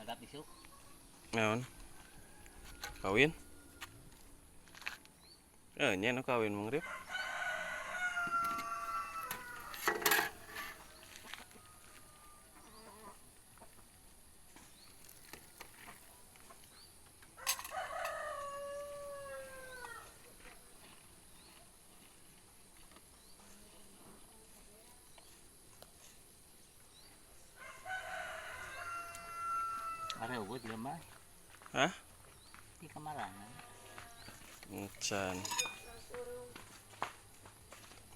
Mantap isuk. Naon? Kawin? Eh, nya nu kawin Mang Rip. Are eueuh dia mah. Hah? Di kamarana. Encan.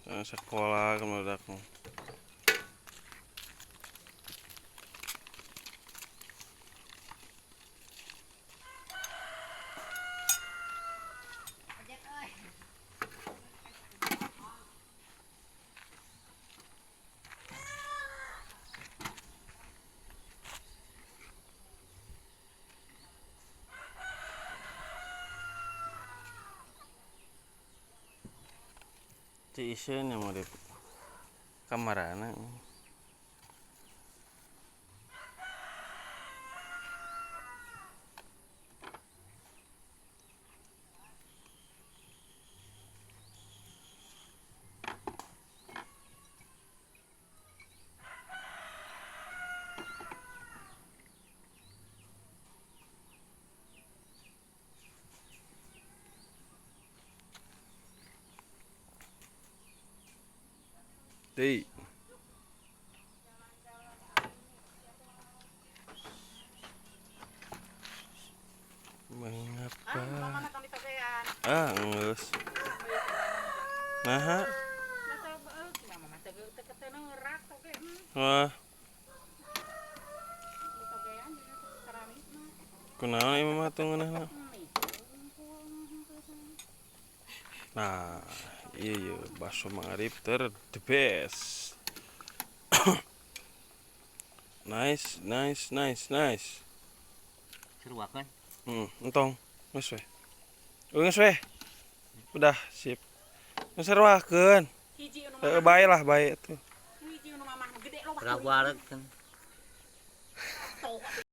Sekolah kemarin aku. Ci iseun yang mau di kamarana. Deui. Mengapa? Ah, geus. Naha? Wah. Kunaon ieu mah tuh ngeunahna? Nah, iya iya bakso Mang Arif ter the best. Nice, nice, nice, nice. Seruakeun. Entong. Geus we. Geus we. Udah, sip. Geus saruakeun. Heeh, bae lah, bae tuh. Rawareg kan.